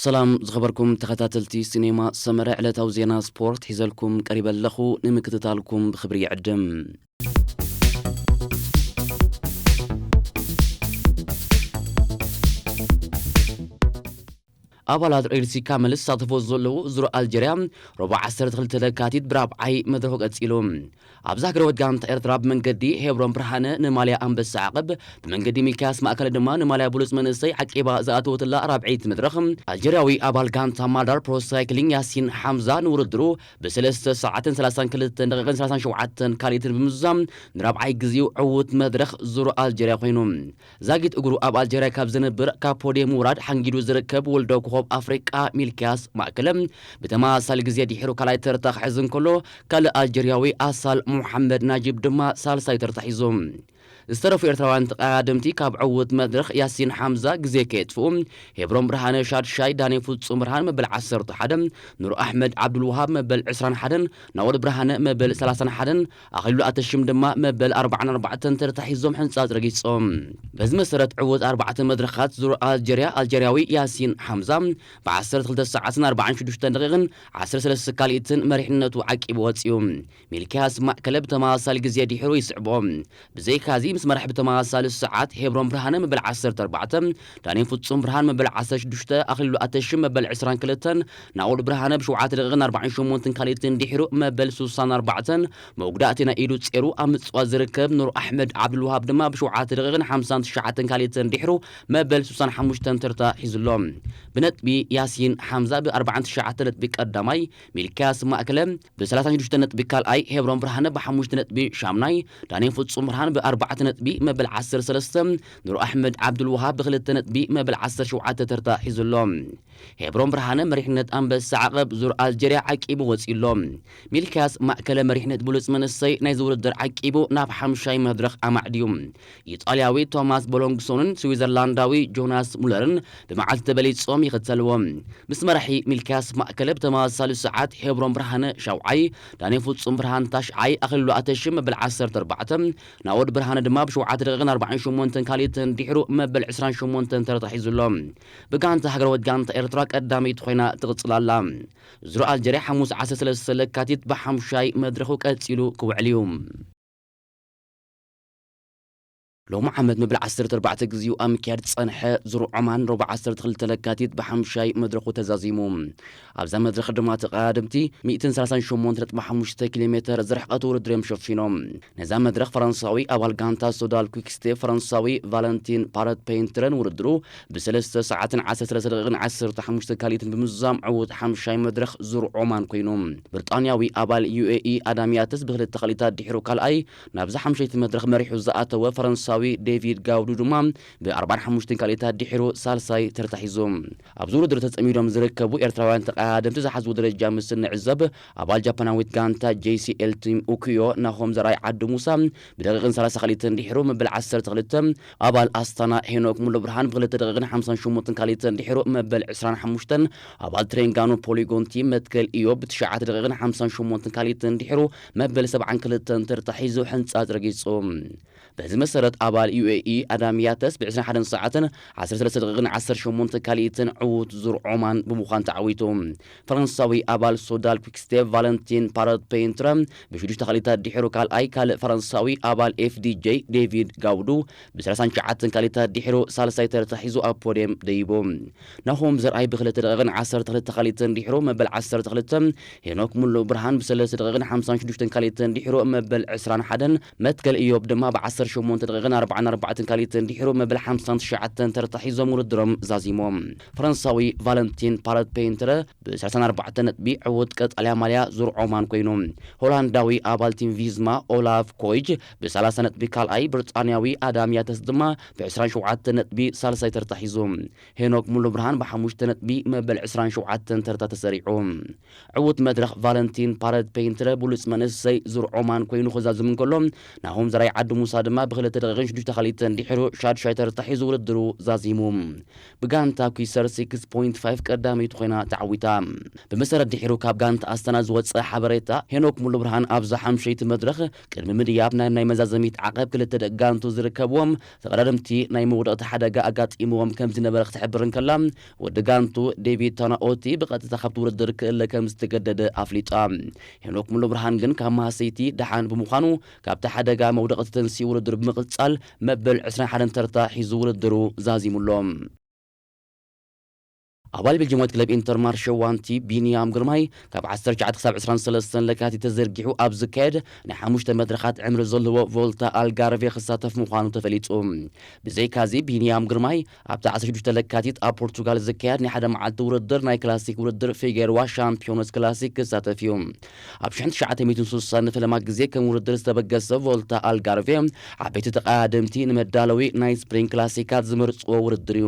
ሰላም ዝኸበርኩም ተኸታተልቲ ሲኔማ ሰመረ፣ ዕለታዊ ዜና ስፖርት ሒዘልኩም ቀሪበ ኣለኹ። ንምክትታልኩም ብኽብሪ ይዕድም። ኣባላት ሬድሲ ካመል ዝሳተፎ ዘለዉ ዙር ኣልጀርያ፣ ረቡዕ ዓሰርተ ክልተ ለካቲት ብራብዓይ መድረኹ ቀጺሉ። ኣብዛ ሃገራዊት ጋንታ ኤርትራ ብመንገዲ ሄብሮን ብርሃነ ንማልያ ኣንበሳ ዓቐብ፣ ብመንገዲ ሚልክያስ ማእከለ ድማ ንማልያ ብሉጽ መንእሰይ ዓቂባ ዝኣተወትላ ራብዐይቲ መድረኽ፣ ኣልጀርያዊ ኣባል ጋንታ ማዳር ፕሮ ሳይክሊንግ ያሲን ሓምዛ ንውድድሩ ብሰለስተ ሰዓትን ሰላሳን ክልተን ደቂቕን ሰላሳን ሸውዓተን ካልኢትን ብምዝዛም ንራብዓይ ግዜኡ ዕዉት መድረኽ ዙር ኣልጀርያ ኮይኑ። ዛጊት እግሩ ኣብ ኣልጀርያ ካብ ዝነብር ካብ ፖድየም ምውራድ ሓንጊዱ ዝርከብ ወልዶ ኮኾብ ኣፍሪቃ ሚልክያስ ማእከለ ብተመሳሳሊ ግዜ ድሒሩ ካልኣይ ተርታ ክሕዝ እንከሎ፣ ካልእ ኣልጀርያዊ ኣሳል ሙሓመድ ናጂብ ድማ ሳልሳይ ተርታ ሒዙ። ዝተረፉ ኤርትራውያን ተቐዳደምቲ ካብ ዕዉት መድረኽ ያሲን ሓምዛ ግዜ ከየጥፍኡ፣ ሄብሮን ብርሃነ ሻድሻይ፣ ዳኔ ፍጹም ብርሃን መበል ዓሰርተ ሓደ፣ ኑር ኣሕመድ ዓብዱልውሃብ መበል ዕስራን ሓደን፣ ናኦድ ብርሃነ መበል ሰላሳን ሓደን፣ ኣኽሊሉ ኣተሽም ድማ መበል ኣርባዓን ኣርባዕተን ተርታ ሒዞም ሕንጻጽ ረጊጾም። በዚ መሰረት ዕዉት ኣርባዕተ መድረኻት ዙር ኣልጀርያ ኣልጀርያዊ ያሲን ሓምዛ ብዓሰርተ ክልተ ሰዓትን ኣርባዓን ሽዱሽተን ደቂቕን ዓሰርተ ሰለስተ ካልኢትን መሪሕነቱ ዓቂቡ ወጺኡ። ሚልክያስ ማእከለ ብተመሳሳሊ ግዜ ድሒሩ ይስዕቦ። ብዘይካዚ ምስ መራሒ ብተመሳሳሊ ሰዓት ሄብሮን ብርሃነ መበል ዓሰርተ ኣርባዕተ፣ ዳኔ ፍጹም ብርሃን መበል ዓሰርተ ሽዱሽተ፣ ኣኽሊሉ ኣተሽም መበል ዕስራን ክልተን፣ ናኦድ ብርሃነ ብሸውዓተ ደቂቕን ኣርባዓን ሸሞንተን ካልኢትን ድሒሩ መበል ስሳን ኣርባዕተን፣ መጉዳእቲ ናይ ኢዱ ጼሩ ኣብ ምጽዋት ዝርከብ ኑር ኣሕመድ ዓብዱልውሃብ ድማ ብሸውዓተ ደቂቕን ሓምሳን ትሽዓተን ካልኢትን ድሒሩ መበል ስሳን ሓሙሽተን ተርታ ሒዙ ኣሎ። ብነጥቢ ያሲን ሓምዛ ብ ኣርባዓን ትሽዓተን ነጥቢ ቀዳማይ፣ ሚልክያስ ማእከለ ብ ሰላሳን ሽዱሽተ ነጥቢ ካልኣይ፣ ሄብሮን ብርሃነ ብሓሙሽተ ነጥቢ ሻምናይ፣ ዳኔ ፍጹም ብርሃን ብ ኣርባዕተ ነጥቢ መበል ዓሰርተ ሰለስተ፣ ኑር ኣሕመድ ዓብዱልውሃብ ብክልተ ነጥቢ መበል ዓሰርተ ሸውዓተ ተርታ ሒዙ ኣሎ። ሄብሮን ብርሃነ መሪሕነት ኣንበሳ ዓቐብ ዙር ኣልጀርያ ዓቂቡ ወጺኡ ኣሎ። ሚልክያስ ማእከለ መሪሕነት ብሉጽ መንእሰይ ናይዚ ውድድር ዓቂቡ ናብ ሓምሻይ መድረኽ ኣማዕድዩ። ኢጣልያዊ ቶማስ ቦሎንግሶንን ስዊዘርላንዳዊ ጆናስ ሙለርን ብመዓልቲ ተበሊጾም ይኽተልዎ። ምስ መራሒ ሚልክያስ ማእከለ ብተመሳሳሊ ሰዓት ሄብሮን ብርሃነ ሻውዓይ፣ ዳኔ ፍጹም ብርሃን ታሽዓይ፣ ኣኽሊሉ ኣተሽም መበል ዓሰርተ ኣርባዕተ፣ ናኦድ ብርሃነ ድማ ብሸውዓተ ደቂቕን ኣርባዓን ሸሞንተን ካልኢትን ድሒሩ መበል ዕስራን ሸሞንተን ተርታ ሒዙ ኣሎ። ብጋንታ ሃገራዊት ጋንታ ኤርትራ ቀዳመይቲ ኮይና ትቕጽል ኣላ። ዙር ኣልጀርያ ሓሙስ ዓሰርተ ሰለስተ ለካቲት ብሓምሻይ መድረኹ ቀጺሉ ክውዕል እዩ። ሎሚ ዓመት መበል ዓሰርተ ኣርባዕተ ግዜኡ ኣብ ምክያድ ዝጸንሐ ዙር ዖማን ረቡዕ ዓሰርተ ክልተ ለካቲት ብሓምሻይ መድረኹ ተዛዚሙ። ኣብዛ መድረኽ ድማ ተቐዳደምቲ ሚእትን ሰላሳን ሸሞንተ ነጥቢ ሓሙሽተ ኪሎ ሜተር ዝርሕቐት ውድድር እዮም ሸፊኖም። ነዛ መድረኽ ፈረንሳዊ ኣባል ጋንታ ሶዳል ኩክስቴ ፈረንሳዊ ቫለንቲን ፓረት ፔንትረን ውድድሩ ብሰለስተ ሰዓትን ዓሰርተ ሰለስተ ደቂቕን ዓሰርተ ሓሙሽተ ካልኢትን ብምዝዛም ዕዉት ሓምሻይ መድረኽ ዙር ዖማን ኮይኑ። ብሪጣንያዊ ኣባል ዩ ኤ ኢ ኣዳም ያተስ ብክልተ ካልኢታት ድሒሩ ካልኣይ፣ ናብዛ ሓምሸይቲ መድረኽ መሪሑ ዝኣተወ ፈረንሳዊ ዴቪድ ጋውዱ ድማ ብ ኣርባዓን ሓሙሽተን ካልኢታት ድሒሩ ሳልሳይ ተርታ ሒዙ። ኣብዚ ውድድር ተጸሚዶም ዝርከቡ ኤርትራውያን ተቐዳደምቲ ዝሓዝዎ ደረጃ ምስ እንዕዘብ፣ ኣባል ጃፓናዊት ጋንታ ጄ ሲ ኤል ቲም ኡኪዮ ናሆም ዘርኣይ ዓዲ ሙሳ ብደቂቕን ሰላሳ ካልኢትን ድሒሩ መበል ዓሰርተ ክልተ፣ ኣባል ኣስታና ሄኖክ ሙሉ ብርሃን ብክልተ ደቂቕን ሓምሳን ሸሞንተን ካልኢትን ድሒሩ መበል ዕስራን ሓሙሽተን፣ ኣባል ትሬንጋኖ ፖሊጎን ቲም መትከል ኢዮብ ብትሽዓተ ደቂቕን ሓምሳን ሸሞንተን ካልኢትን ድሒሩ መበል ሰብዓን ክልተን ተርታ ሒዙ ሕንጻጽ ረጊጹ። በዚ መሰረት ኣባል ዩ ኤ ኢ ኣዳም ያተስ ብ ዕስራን ሓደን ሰዓትን ዓሰርተ ሰለስተ ደቂቕን ዓሰርተ ሸሞንተ ካልኢትን ዕዉት ዙር ዖማን ብምዃን ተዓዊቱ። ፈረንሳዊ ኣባል ሶዳል ኩክስቴፕ ቫለንቲን ፓረት ፔንትረ ብሽዱሽተ ካልኢታት ድሒሩ ካልኣይ፣ ካልእ ፈረንሳዊ ኣባል ኤፍ ዲ ጄ ዴቪድ ጋውዱ ብሰላሳን ትሽዓተን ካልኢታት ድሒሩ ሳልሳይ ተርታ ሒዙ ኣብ ፖድየም ደይቡ። ናሆም ዘርኣይ ብክልተ ደቂቕን ዓሰርተ ክልተ ካልኢትን ድሒሩ መበል ዓሰርተ ክልተ፣ ሄኖክ ሙሉ ብርሃን ብሰለስተ ደቂቕን ሓምሳን ሽዱሽተን ካልኢትን ድሒሩ መበል ዕስራን ሓደን፣ መትከል ኢዮብ ድማ ብዓሰርተ ሸሞንተ ደቂቕን ኣርባዓን ኣርባዕተን ካልኢትን ድሒሩ መበል ሓምሳን ትሽዓተን ተርታ ሒዞም ውድድሮም ዛዚሞም። ፈረንሳዊ ቫለንቲን ፓረት ፔንትረ ብ ሰላሳን ኣርባዕተን ነጥቢ ዕዉት ቀጻልያ ማልያ ዙር ዖማን ኮይኑ፣ ሆላንዳዊ ኣባል ቲም ቪዝማ ኦላፍ ኮይጅ ብ ሰላሳ ነጥቢ ካልኣይ፣ ብሪጣንያዊ ኣዳም ያተስ ድማ ብ ዕስራን ሸውዓተን ነጥቢ ሳልሳይ ተርታ ሒዙ። ሄኖክ ሙሉ ብርሃን ብሓሙሽተ ነጥቢ መበል ዕስራን ሸውዓተን ተርታ ተሰሪዑ። ዕዉት መድረኽ ቫለንቲን ፓረት ፔንትረ ብሉጽ መንእሰይ ዙር ዖማን ኮይኑ ክዛዝም እንከሎ፣ ናሆም ዘርኣይ ዓዲ ሙሳ ድማ ብክልተ ደቂቕ ሽዱሽተ ካልኢት እንድሕሩ ሻድሻይ ተርታ ሒዙ ውድድሩ ዛዚሙ። ብጋንታ ኩሰር ሲክስ ፖይንት ፋይቭ ቀዳመይቲ ኮይና ተዓዊታ። ብመሰረት ድሒሩ ካብ ጋንታ ኣስተና ዝወጸ ሓበሬታ፣ ሄኖክ ሙሉብርሃን ኣብዛ ሓምሸይቲ መድረኽ ቅድሚ ምድያብ ናይ፣ ናይ መዛዘሚት ዓቐብ ክልተ ደቂ ጋንቱ ዝርከብዎም ተቐዳደምቲ ናይ መውደቕቲ ሓደጋ ኣጋጢምዎም ከም ዝነበረ ክትሕብር እንከላ፣ ወዲ ጋንቱ ዴቪድ ታናኦቲ ብቐጥታ ካብቲ ውድድር ክእለ ከም ዝተገደደ ኣፍሊጣ። ሄኖክ ሙሉብርሃን ግን ካብ መሃሰይቲ ደሓን ብምዃኑ ካብቲ ሓደጋ መውደቕቲ ተንሲኡ ውድድር ብምቕጻል መበል ዕስራን ሓደን ተርታ ሒዙ ውድድሩ ዛዚሙ ኣሎ። ኣባል ቤልጅማዊት ክለብ ኢንተርማርሸ ዋንቲ ቢንያም ግርማይ ካብ ዓሰርተ ትሽዓተ ክሳብ ዕስራን ሰለስተን ለካቲት ተዘርጊሑ ኣብ ዝካየድ ናይ ሓሙሽተ መድረኻት ዕምሪ ዘለዎ ቮልታ ኣልጋርቬ ክሳተፍ ምዃኑ ተፈሊጡ። ብዘይካዚ ቢንያም ግርማይ ኣብቲ ዓሰርተ ሽዱሽተ ለካቲት ኣብ ፖርቱጋል ዝካየድ ናይ ሓደ መዓልቲ ውድድር ናይ ክላሲክ ውድድር ፊጌርዋ ሻምፒዮንስ ክላሲክ ክሳተፍ እዩ። ኣብ ሽሕን ትሽዓተ ሚእትን ስሳን ንፈለማ ግዜ ከም ውድድር ዝተበገሰ ቮልታ ኣልጋርቬ ዓበይቲ ተቐዳደምቲ ንመዳለዊ ናይ ስፕሪንግ ክላሲካት ዝመርጽዎ ውድድር እዩ።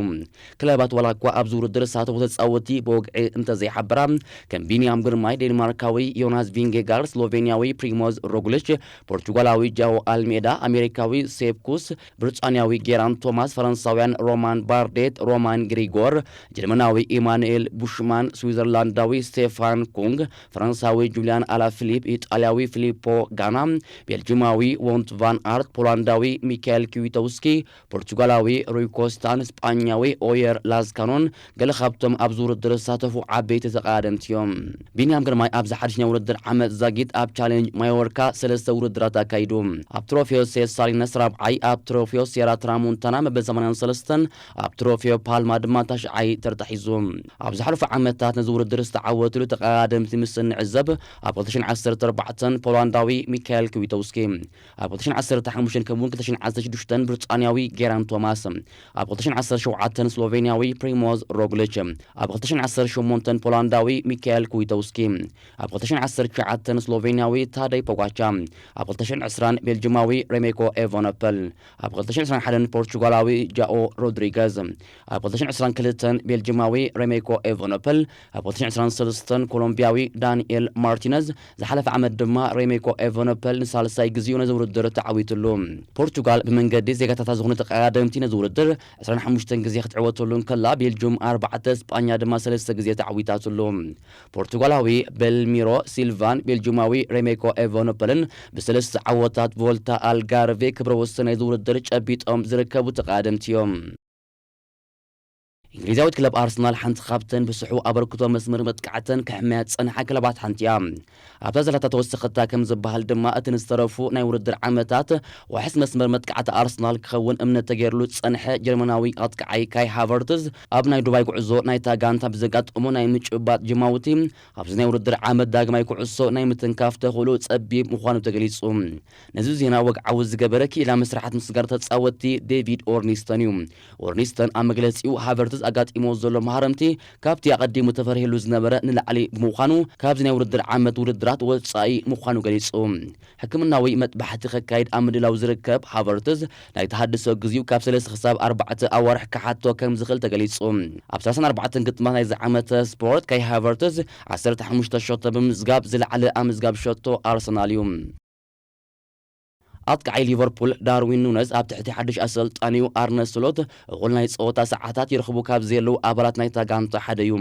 ክለባት ዋላ እኳ ኣብዚ ውድድር ዝሳተፉ ተጻወትቲ ብወግዒ እንተዘይሓበራ፣ ከም ቢንያም ግርማይ፣ ዴንማርካዊ ዮናስ ቪንጌጋርድ፣ ስሎቬንያዊ ፕሪሞዝ ሮግሊች፣ ፖርቹጋላዊ ጃኦ ኣልሜዳ፣ ኣሜሪካዊ ሴፕ ኩስ፣ ብሪጣንያዊ ጌራን ቶማስ፣ ፈረንሳውያን ሮማን ባርዴት፣ ሮማን ግሪጎር፣ ጀርመናዊ ኢማኑኤል ቡሽማን፣ ስዊዘርላንዳዊ ስቴፋን ኩንግ፣ ፈረንሳዊ ጁልያን ኣላፊሊፕ፣ ኢጣልያዊ ፊሊፖ ጋና፣ ቤልጂማዊ ዎንት ቫን ኣርት፣ ፖላንዳዊ ሚካኤል ኪዊቶውስኪ፣ ፖርቹጋላዊ ሩይ ኮስታን ስጳኛዊ ኦየር ላዝካኖን ገለ ካብቶም ኣብዚ ውድድር ዝሳተፉ ዓበይቲ ተቐዳደምቲ እዮም። ቢንያም ግርማይ ኣብዚ ሓድሽ ናይ ውድድር ዓመት ዛጊት ኣብ ቻሌንጅ ማዮርካ ሰለስተ ውድድራት ኣካይዱ። ኣብ ትሮፊዮ ሴሳሊነስ ራብዓይ፣ ኣብ ትሮፊዮ ሴራ ትራሞንታና መበል ሰማንያን ሰለስተን፣ ኣብ ትሮፊዮ ፓልማ ድማ ታሽዓይ ተርታ ሒዙ። ኣብ ዝሓለፉ ዓመታት ነዚ ውድድር ዝተዓወትሉ ተቐዳደምቲ ምስ እንዕዘብ፣ ኣብ ክልተ ሽሕን ዓሰርተ ኣርባዕተን ፖላንዳዊ ሚካኤል ክዊቶውስኪ፣ ኣብ ክልተ ሽሕን ዓሰርተ ሓሙሽተን ከምኡውን ክልተ ሽሕን ዓሰርተ ሽዱሽተን ብሪጣንያዊ ጌራን ቶማስ፣ ኣብ ክልተ ሽሕን ዓሰርተ ሸውዓተን ስሎቬንያዊ ፕሪሞዝ ሮግሊች፣ ኣብ ክልተ ሽሕን ዓሰርተ ሸሞንተን ፖላንዳዊ ሚካኤል ክዊቶውስኪ፣ ኣብ ክልተ ሽሕን ዓሰርተ ትሽዓተን ስሎቬንያዊ ታደይ ፖጋቻ፣ ኣብ ክልተ ሽሕን ዕስራን ቤልጅማዊ ሬሜኮ ኤቨነፐል፣ ኣብ ክልተ ሽሕን ዕስራን ሓደን ፖርቹጋላዊ ጃኦ ሮድሪገዝ፣ ኣብ ክልተ ሽሕን ዕስራን ክልተን ቤልጅማዊ ሬሜኮ ኤቨነፐል፣ ኣብ ክልተ ሽሕን ዕስራን ሰለስተን ኮሎምቢያዊ ዳንኤል ማርቲነዝ፣ ዝሓለፈ ዓመት ድማ ሬሜኮ ኤቨነፐል ንሳልሳይ ግዜኡ ነዚ ውድድር ተዓዊትሉ። ፖርቹጋል ብመንገዲ ዜጋታታ ዝኾኑ ተቐዳደምቲ ነዚ ውድድር ዕስራን ሓሙሽተን ግዜ ክትዕወተሉ እንከላ፣ ቤልጁም ኣርባዕተ፣ ስጳኛ ድማ ሰለስተ ግዜ ተዓዊታትሉ። ፖርቱጋላዊ ቤልሚሮ ሲልቫን ቤልጁማዊ ሬሜኮ ኤቨኖፐልን ብሰለስተ ዓወታት ቮልታ ኣልጋርቬ ክብረ ወሰን ናይዚ ውድድር ጨቢጦም ዝርከቡ ተቐዳደምቲ እዮም። እንግሊዛዊት ክለብ ኣርሰናል ሓንቲ ካብተን ብስሑ ኣበርክቶ መስመር መጥቃዕተን ከሕመያ ዝጸንሓ ክለባት ሓንቲ እያ። ኣብታ ዘለታ ተወሰኸታ ከም ዝበሃል ድማ፣ እቲ ንዝተረፉ ናይ ውድድር ዓመታት ዋሕስ መስመር መጥቃዕቲ ኣርሰናል ክኸውን እምነት ተገይርሉ ዝጸንሐ ጀርመናዊ ኣጥቃዓይ ካይ ሃቨርትዝ፣ ኣብ ናይ ዱባይ ጉዕዞ ናይታ ጋንታ ብዘጋጠሞ ናይ ምጭባጥ ጅማውቲ፣ ኣብዚ ናይ ውድድር ዓመት ዳግማይ ኩዕሶ ናይ ምትንካፍ ተኽእሎ ጸቢብ ምዃኑ ተገሊጹ። ነዚ ዜና ወግዓዊ ዝገበረ ክኢላ መስርሓት ምስጋር ተጻወትቲ ዴቪድ ኦርኒስተን እዩ። ኦርኒስተን ኣብ መግለጺኡ፣ ሃቨርትዝ ኣጋጢሞ ዘሎ ማህረምቲ ካብቲ ኣቐዲሙ ተፈሪህሉ ዝነበረ ንላዕሊ ብምዃኑ፣ ካብዚ ናይ ውድድር ዓመት ውድድራት ወጻኢ ምዃኑ ገሊጹ። ሕክምናዊ መጥባሕቲ ከካይድ ኣብ ምድላው ዝርከብ ሃቨርትዝ፣ ናይ ተሃድሶ ግዜኡ ካብ ሰለስተ ክሳብ ኣርባዕተ ኣዋርሕ ክሓቶ ከም ዝኽእል ተገሊጹ። ኣብ ሰላሳን ኣርባዕተን ግጥማት ናይዚ ዓመተ ስፖርት፣ ካይ ሃቨርትዝ ዓሰርተ ሓሙሽተ ሸቶ ብምምዝጋብ ዝለዓለ ኣምዝጋብ ሸቶ ኣርሰናል እዩ። ኣጥቃዓይ ሊቨርፑል ዳርዊን ኑነዝ ኣብ ትሕቲ ሓድሽ ኣሰልጣኒኡ ኣርነ ስሎት እኹል ናይ ጸወታ ሰዓታት ይረኽቡ ካብ ዘየለዉ ኣባላት ናይታ ጋንታ ሓደ እዩ።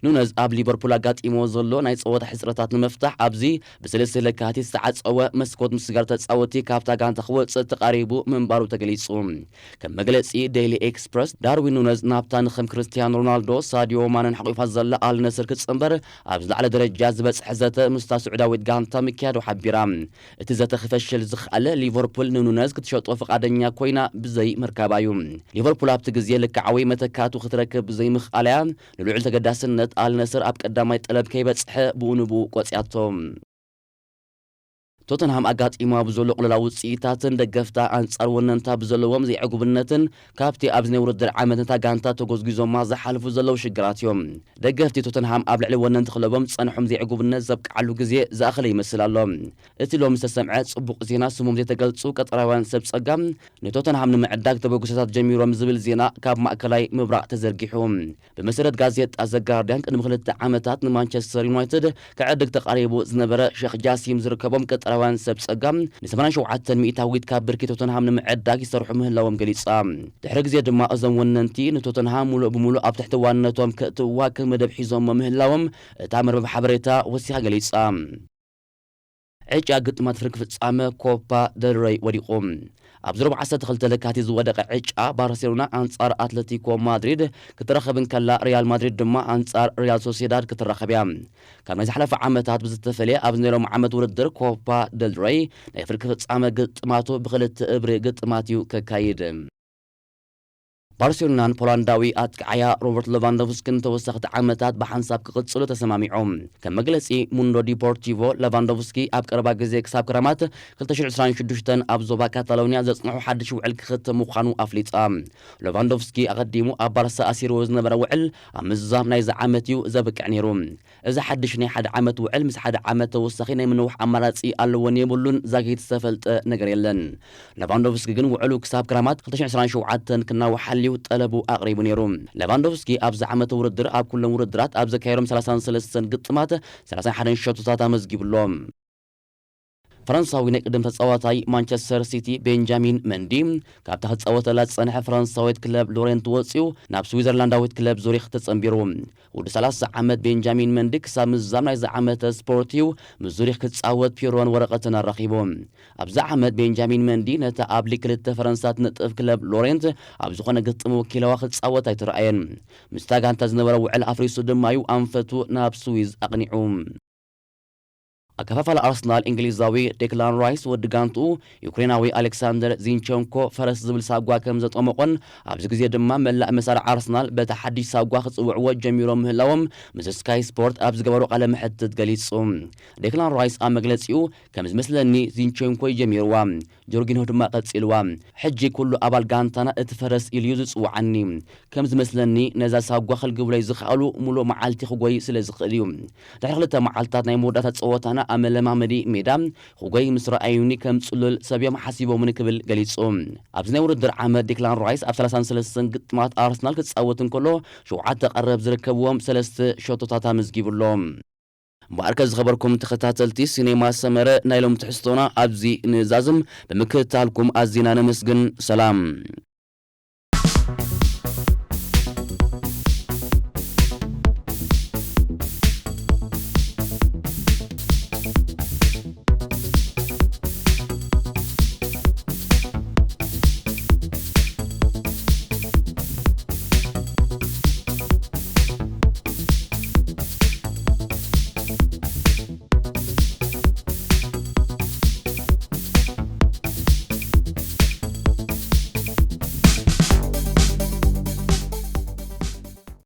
ኑነዝ ኣብ ሊቨርፑል ኣጋጢሞ ዘሎ ናይ ጸወታ ሕጽረታት ንምፍታሕ ኣብዚ ብሰለስተ ለካቲት ዝተዓጸወ መስኮት ምስጋር ተጻወቲ ካብታ ጋንታ ክወጽእ ተቓሪቡ ምንባሩ ተገሊጹ። ከም መግለጺ ዴይሊ ኤክስፕረስ፣ ዳርዊን ኑነዝ ናብታ ንከም ክርስቲያኖ ሮናልዶ፣ ሳዲዮ ማነን ሓቂፋ ዘላ ኣል ነስር ክጽንበር ኣብ ዝለዓለ ደረጃ ዝበጽሐ ዘተ ምስታ ስዑዳዊት ጋንታ ምክያዱ ሓቢራ። እቲ ዘተ ክፈሽል ዝኸኣለ ሊቨርፑል ንኑነዝ ክትሸጦ ፍቓደኛ ኮይና ብዘይ ምርካባ እዩ። ሊቨርፑል ኣብቲ ግዜ ልክዓዊ መተካእቱ ክትረክብ ብዘይ ምኽኣላ እያ ንልዑል ተገዳስነት ኣል ነስር ኣብ ቀዳማይ ጠለብ ከይበጽሐ ብኡ ንብኡ ቆጽያቶ። ቶተንሃም ኣጋጢማ ብዘሎ ቅልውላው ውጽኢታትን ደገፍታ ኣንጻር ወነንታ ብዘለዎም ዘይዕጉብነትን ካብቲ ኣብዚ ናይ ውድድር ዓመት ነታ ጋንታ ተጎዝጒዞማ ዝሓልፉ ዘለዉ ሽግራት እዮም። ደገፍቲ ቶተንሃም ኣብ ልዕሊ ወነንቲ ክለቦም ዝጸንሖም ዘይዕጉብነት ዘብቅዓሉ ግዜ ዝኣኸለ ይመስል ኣሎ። እቲ ሎሚ ዝተሰምዐ ጽቡቕ ዜና፣ ስሞም ዘይተገልጹ ቀጠራውያን ሰብ ጸጋ ንቶተንሃም ንምዕዳግ ተበግሶታት ጀሚሮም ዝብል ዜና ካብ ማእከላይ ምብራቕ ተዘርጊሑ። ብመሰረት ጋዜጣ ዘ ጋርዲያን፣ ቅድሚ ክልተ ዓመታት ንማንቸስተር ዩናይትድ ክዕድግ ተቓሪቡ ዝነበረ ሸኽ ጃሲም ዝርከቦም ቀጠራ ኖርዌያውያን ሰብ ጸጋ ን ሰማንያን ሸውዓተን ሚእታዊት ካብ ብርኪ ቶተንሃም ንምዕዳግ ይሰርሑ ምህላዎም ገሊጻ። ድሕሪ ግዜ ድማ እዞም ወነንቲ ንቶተንሃም ሙሉእ ብሙሉእ ኣብ ትሕቲ ዋንነቶም ከእትውዋ ከም መደብ ሒዞሞ ምህላዎም እታ መርበብ ሓበሬታ ወሲኻ ገሊጻ። ዕጫ ግጥማት ፍርቂ ፍጻመ ኮፓ ደል ረይ ወዲቑ። ኣብ ዙር ዓሰርተ ክልተ ለካቲት ዝወደቐ ዕጫ ባርሴሎና ኣንጻር ኣትለቲኮ ማድሪድ ክትራኸብ እንከላ፣ ሪያል ማድሪድ ድማ ኣንጻር ሪያል ሶሲዳድ ክትራኸብ እያ። ካብ ናይ ዝሓለፈ ዓመታት ብዝተፈልየ፣ ኣብዚ ናይ ሎሚ ዓመት ውድድር ኮፓ ደል ረይ ናይ ፍርቂ ፍጻመ ግጥማቱ ብኽልተ እብሪ ግጥማት እዩ ከካይድ። ባርሴሎናን ፖላንዳዊ ኣጥቃዓያ ሮበርት ሌቫንዶቭስኪን ተወሰኽቲ ዓመታት ብሓንሳብ ክቕጽሉ ተሰማሚዖም። ከም መግለጺ ሙንዶ ዲፖርቲቮ፣ ሌቫንዶቭስኪ ኣብ ቀረባ ግዜ ክሳብ ክረማት ክልተ ሽሕን ዕስራን ሽዱሽተን ኣብ ዞባ ካታሎኒያ ዘጽንሑ ሓድሽ ውዕል ክኽተም ምዃኑ ኣፍሊጣ። ሌቫንዶቭስኪ ኣቐዲሙ ኣብ ባርሳ ኣሲርዎ ዝነበረ ውዕል ኣብ ምዝዛም ናይዚ ዓመት እዩ ዘብቅዕ ነይሩ። እዚ ሓድሽ ናይ ሓደ ዓመት ውዕል ምስ ሓደ ዓመት ተወሳኺ ናይ ምንዋሕ ኣማራጺ ኣለዎን የብሉን ዛጊት ዝተፈልጠ ነገር የለን። ሌቫንዶቭስኪ ግን ውዕሉ ክሳብ ክረማት ክልተ ሽሕን ዕስራን ሸውዓተን ክናዋሓልዩ ጠለቡ ኣቕሪቡ ነይሩ። ሌቫንዶቭስኪ ኣብዚ ዓመት ውድድር ኣብ ኩሎም ውድድራት ኣብ ዘካየዶም ሰላሳን ሰለስተን ግጥማት ሰላሳን ሓደን ሸቶታት ኣመዝጊቡ ኣሎ። ፈረንሳዊ ናይ ቅድም ተጻዋታይ ማንቸስተር ሲቲ ቤንጃሚን መንዲ ካብታ ክጻወተላ ዝጸንሐ ፈረንሳዊት ክለብ ሎሬንት ወጺኡ ናብ ስዊዘርላንዳዊት ክለብ ዙሪክ ተጸንቢሩ። ወዲ ሰላሳ ዓመት ቤንጃሚን መንዲ ክሳብ ምዝዛም ናይዚ ዓመተ ስፖርት እዩ ምስ ዙሪክ ክጻወት ፒሮን ወረቐትን ኣራኺቡ። ኣብዚ ዓመት ቤንጃሚን መንዲ ነታ ኣብ ሊግ ክልተ ፈረንሳ ትነጥፍ ክለብ ሎሬንት ኣብ ዝኾነ ግጥም ወኪላዋ ክጻወት ኣይተረኣየን። ምስታ ጋንታ ዝነበረ ውዕል ኣፍሪሱ ድማ እዩ ኣንፈቱ ናብ ስዊዝ ኣቕኒዑ። ኣከፋፋሊ ኣርሰናል እንግሊዛዊ ዴክላን ራይስ ወዲ ጋንትኡ ዩክሬናዊ ኣሌክሳንደር ዚንቸንኮ ፈረስ ዝብል ሳጓ ከም ዘጠመቖን ኣብዚ ግዜ ድማ መላእ መሳርዕ ኣርሰናል በቲ ሓድሽ ሳጓ ክጽውዕዎ ጀሚሮም ምህላዎም ምስ ስካይ ስፖርት ኣብ ዝገበሮ ቃለ መሕትት ገሊጹ። ዴክላን ራይስ ኣብ መግለጺኡ፣ ከም ዝመስለኒ ዚንቸንኮ እዩ ጀሚርዋ፣ ጆርጊንሆ ድማ ቀጺልዋ። ሕጂ ኩሉ ኣባል ጋንታና እቲ ፈረስ ኢሉ እዩ ዝጽውዓኒ። ከም ዝመስለኒ ነዛ ሳጓ ክልግብለይ ዝኸኣሉ ሙሉእ መዓልቲ ክጎይ ስለ ዝኽእል እዩ። ድሕሪ ክልተ መዓልታት ናይ መወዳእታ ጸወታና ኣብ መለማመዲ ሜዳ ክጎይ ምስ ረኣዩኒ ከም ጽሉል ሰብ እዮም ሓሲቦምኒ ክብል ገሊጹ። ኣብዚ ናይ ውድድር ዓመት ዴክላን ራይስ ኣብ ሰላሳን ሰለስተን ግጥማት ኣርሰናል ክጻወት እንከሎ ሸውዓተ ቀረብ ዝርከብዎም ሰለስተ ሸቶታት ኣመዝጊቡ ኣሎ። እምበኣርከ ዝኸበርኩም ተኸታተልቲ ሲኔማ ሰመረ ናይ ሎም ትሕዝቶና ኣብዚ ንዛዝም። ብምክትታልኩም ኣዚና ነመስግን። ሰላም።